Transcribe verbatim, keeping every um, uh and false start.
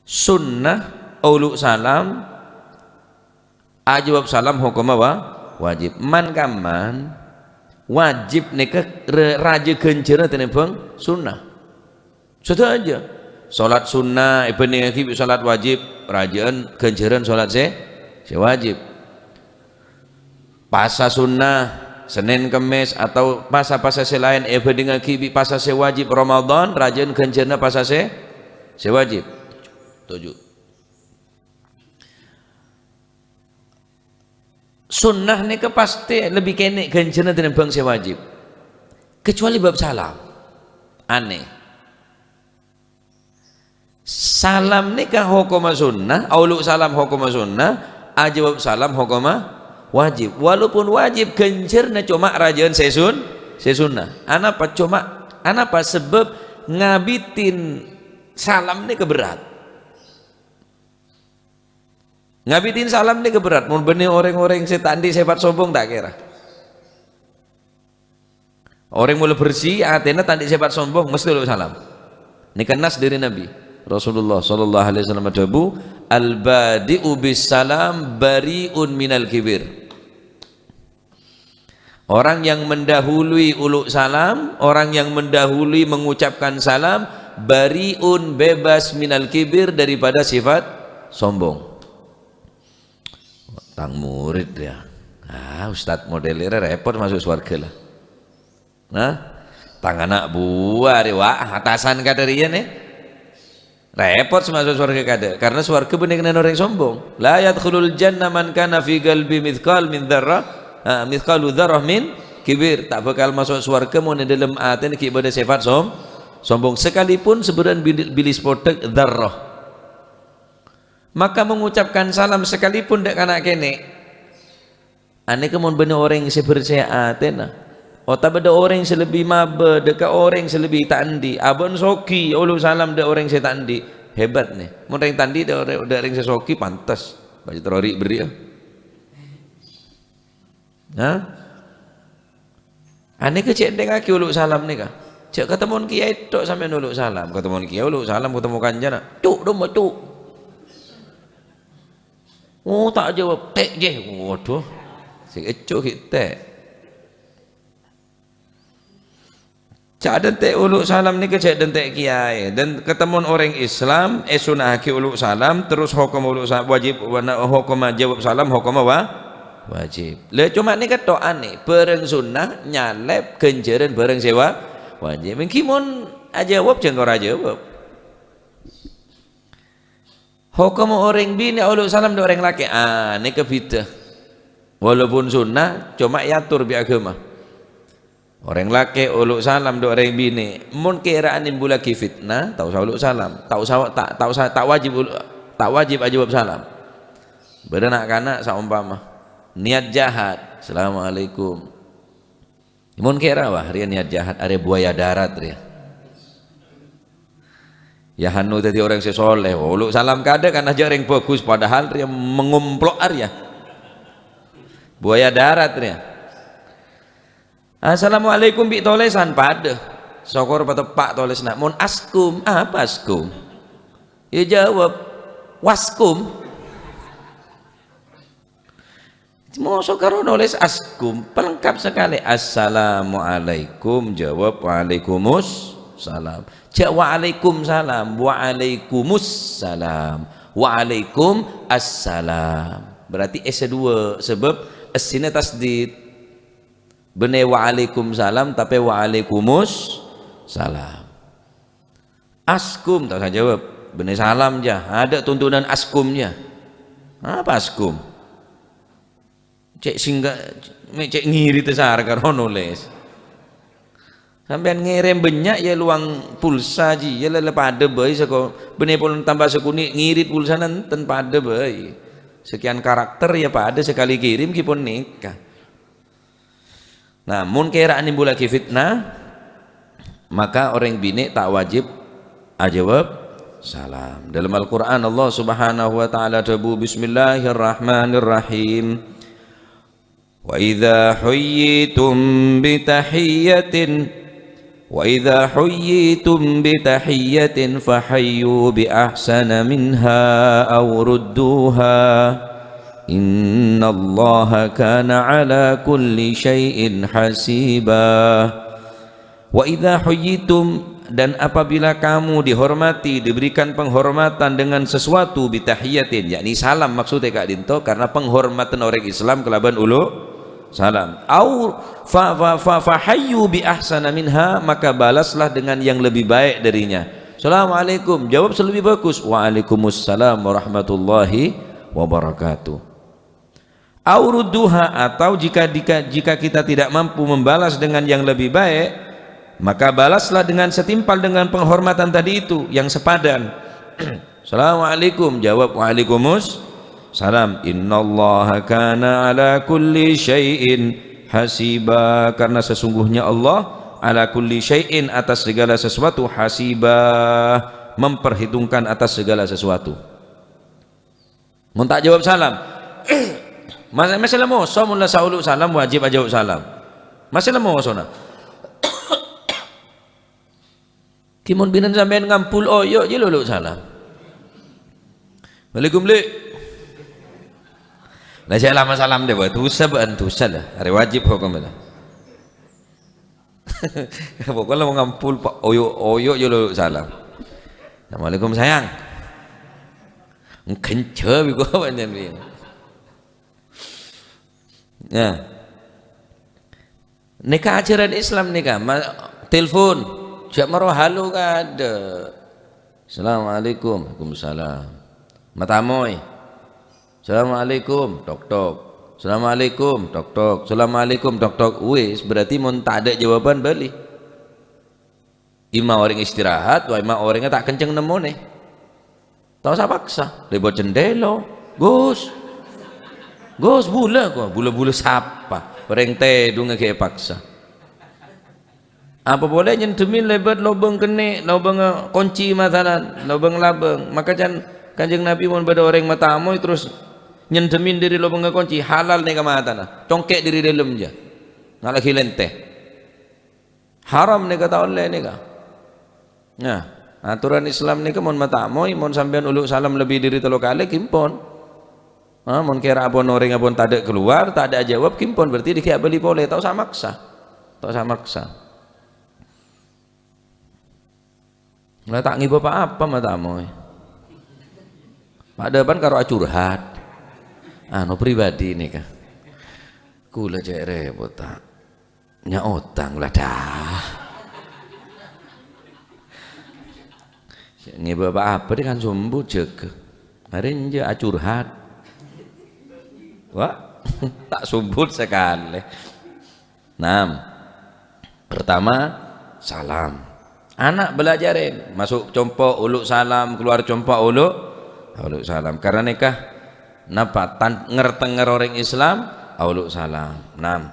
Sunnah, olu' salam, ajâwâb salam hokomma wa-, wajib. Man-kamman, wajib nèka ra-, rajâ ghânjhârânna tènèmbhâng sunnah. Sadhâjâ. Salat sunnah èbhândhingngaghi bi' salat wajib, rajâ'ân ghânjhârân salat sè, sè wajib. Pasa sunnah, Sennèn Kemmès, atau pasa-pasa sè laèn èbhândhingngaghi bi' pasa sè wajib Ramadan, rajâ'ân ghânjhârânna pasa sè, sè wajib. Toju'. Sunnah nèka pastè lebbi kènè' ghânjhârânna tènèmbhâng sè wajib. Kecuali bab salam. Anèh. Salam nèka hokomma sunnah, olu' salam hokomma sunnah, ajâwâb salam hokomma wajib. Walaupun wajib, ghânjhârânna coma rajâ'ân sè sun-, sè sunnah. Anapa coma, anapa? Sabâb ngabidhin salam nèka berrâ'. Ngabidhin salam nèka berrâ'. Mon bânnè orèng-orèng sè ta' andi' sèfat sombong, ta' kèra. Orèng mola bersè atèna, ta' andi' sèfat sombong, mestè olu' salam. Nèka nas dhâri Nabi. Rasulullah sallallahu alaihi wasallam adhâbu, "Al-badi'u bis salam bari'un minal kibir." Orang yang mendahului olu' salam, orang yang mendahului mengucapkan salam, bari'un, bebas, minal kibir, daripada sifat sombong. Tang murid, ya. Ah, ustad model ini repot masuk swarga, lah. Nah, tang ana' buwâ rè, wa', atasan kadhâ' rèya, nè. Repot sè masuk swarga kadhâ', karena swarga bânnè kennèng orèng sombong. "La yadkhulul jannah man kana fi qalbi mithqal min dzarrah, ah, mithqalu dzarrah min kibir." Ta' bhâkal masuk swarga mon è dhâlem atèna ghi' bâdâ sèfat som-, sombong. Sekalipun sabârâ'ân bili-, bilis podhâk dzarrah. Maka mengucapkan salam sekalipun dâ' kana' kènè'. Anèka mon bânnè orèng sè bersè atèna, otabâ dâ' orèng sè lebbi mabâ, dâ' ka orèng sè lebbi ta' andi', abâ'na soghi, olu' salam dâ' orèng sè ta' andi', hebat, nè. Mon rèng ta' andi' dâ' orè-, dâ' rèng sè soghi, pantes. Bâjâ terro ri'-berri', ya. Hah? Anèka cè' ènthèngngaghi olu' salam nèka. Jhâ' katemmo kèyaè tok sampèyan olu' salam. Katemmo kèyaè olu' salam, katemmo kancana. Cuk, domba, cuk. Oh, ta' jâwâb. Tè', jè. Waduh. Sè èco ghi' tè'. Jhâ' ènthèng olu' salam nèka jhâ' ènthèng kèyaè. Dan katemmo orèng Islam, èsunnahaghi olu' salam, terros hokom olu' sa-, wajib, wana-, hokomma jâwâb salam, hokomma wa-, wajib. Lah, coma nèka tok anèh, bârâng sunnah nyalèp ghânjhârân bârâng sè wa-, wajib. Ènggi mon ajâwâb, jhâ' engko' ra ajâwâb. Hokom orèng binè' olu' salam dâ' orèng lakè', ah, nèka bhidhâ. Walaupun sunnah, coma èator bi' aghâma. Orèng lakè' olu' salam dâ' orèng binè', mon kèra animbulaghi fitnah, ta' osa olu' salam. Ta' osa, ta', ta' osa, ta' wajib olu-, ta' wajib ajâwâb salam. Bâdâ na'-kana' saompama niat jahat, "Assalamualaikum." Mon kèra, wah, rèya niat jahat, arèya buaya darat rèya. Ya, anu dhâddhi orèng sè soleh, olu' salam kadhâ' kan ajâ' orèng bhâghus, padahal rèya mangomplok arèya. Buaya darat rèya. "Assalamualaikum" bi' tolèsan padâ. Sokor pateppa' tolèsanna. Mon askum, apa askum? Ya jâwâb, "Waskum." Mosok karo nolès askum, pelengkap sakalè. "Assalamualaikum," jâwâb, "Waalaikumsalam." Jhâ' "Waalaikumsalam," "Waalaikumsalam." "Waalaikumsalam." Berarti ès-, sè duwâ', sabâb essèna tasdid. Bânnè "Waalaikumsalam," tapè "Waalaikumsalam." Askum, ta' osa jâwâb. Bânnè salam, jâ. Adâ' tuntunan askum, jâ. Apa askum? Cè' singga-, mè' cè' ngirit sara karo nolès. Sampèyan ngèrèm bânnya', ya, luang pulsa, jiyâ, la, la padâ bhâi sako-, bânnè pon tamba sakonè' ngirit pulsana enten padâ bhâi. Sekian karakter, ya, padâ sakalè kirim ghi pon nèka. Nah, mon kèra animbulaghi fitnah, maka orèng binè' ta' wajib ajâwâb salam. Dalam Al-Qur'an, Allah Subhanahu wa Ta'ala adhâbu, "Bismillahirrahmanirrahim. Wa idza huyyitum bi tahiyyatin وإذا حييتم بتحية فحيوا بأحسن منها أو ردوها إن الله كان على كل شيء حسيبا. وإذا حييتم, dan apabila kamu dihormati, diberikan penghormatan dengan sesuatu, bitahiyatin, yakni salam maksudnya ka'dinto, karena penghormatan orang Islam kalaban ulu salam. Au fa, fa, fa, fahayyu bi ahsana minha, maka balaslah dengan yang lebih baik darinya. "Assalamualaikum," jawab sè lebih bagus, "Waalaikumsalam warahmatullahi wabarakatuh." "Au rudduha," atau jika, jika, jika kita tidak mampu membalas dengan yang lebih baik, maka balaslah dengan setimpal dengan penghormatan tadi itu, yang sepadan. "Assalamualaikum," jawab, "Waalaikumsalam." "Innallaha kana ala kulli syai'in hasiba," karena sesungguhnya Allah ala kulli syai'in, atas segala sesuatu, hasiba, memperhitungkan atas segala sesuatu. Mon ta' jawab salam, mas-, masè la moso, mon la saolo' salam wajib ajawab salam. Masè la moso, na. Ki mon binèn sampèyan ngampul oyo' jâ' lolo' salam. "Waalaikum, Lè'." Lah, sè lama salam deh, wah, dusa bân dusa lah. Arè wajib hukum lah. Pokoknya mau ngampul, Pak, oyo', oyo' jâ' lolo' salam. "Assalamualaikum, sayang." Nggenjâ bi' gua panjang bi'. Ya. Nèka ajaran Islam nèka, ma-, telepon, jâ' maro halo kaadâ'. "Assalamualaikum." "Waalaikumsalam." Matamoy. "Assalamualaikum." Tok, tok. "Assalamualaikum." Tok, tok. "Assalamualaikum." Tok, tok. Wis, berarti mon tadâ' jawaban bâli. Imma orèng istirahat, wa imma orèngnga ta' kenceng nemmonè. Ta' osa paksa. Lèbât jendhela. "Gus. Gus, bulâ," ko. "Bulâ-bulâ sapa? Orèng tèdungnga ghi' èpaksa." Apa polè nyendhemin lèbât lobâng kènè', lobâng, eh, konci masalan, lobâng labâng. Maka can Kanjeng Nabi mon bâdâ orèng matamoy terros nyendhemin dâri lobângnga konci, halal nèka matana. Congkè' dâri dâlem jâ. Ngalaghi lèntè. Haram nèka ta' ollè nèka. Nah, aturan Islam nèka mon matamoy, mon sampèyan olo' salam lebbi dâri tello kalè, ghi pon. Ah, mon kèra pon orèngnga pon tadâ' kalowar, tadâ' ajâwâb, ghi pon, berarti dâgghi' abâli polè, ta' osa maksa. Ta' osa maksa. La ta' ngibâ pa-apa matamoy. Padâpan karo acurhat. Anu pribadi nèka. Kaulâ cè' rèpot, ta'. Nya' otang, la dah. Ngibâ pa-apa dhi kan sombut jâgâ. Arè enjâ' acurhat. Wah, ta' sombut sakalè. Enam. Pertama, salam. Ana' bâlâjârè, masuk compo' olo' salam, keluar compo' olo', olo' salam. Karena nèka, napa? Tan-, nger-tènger orèng Islam, olo' salam. Enam.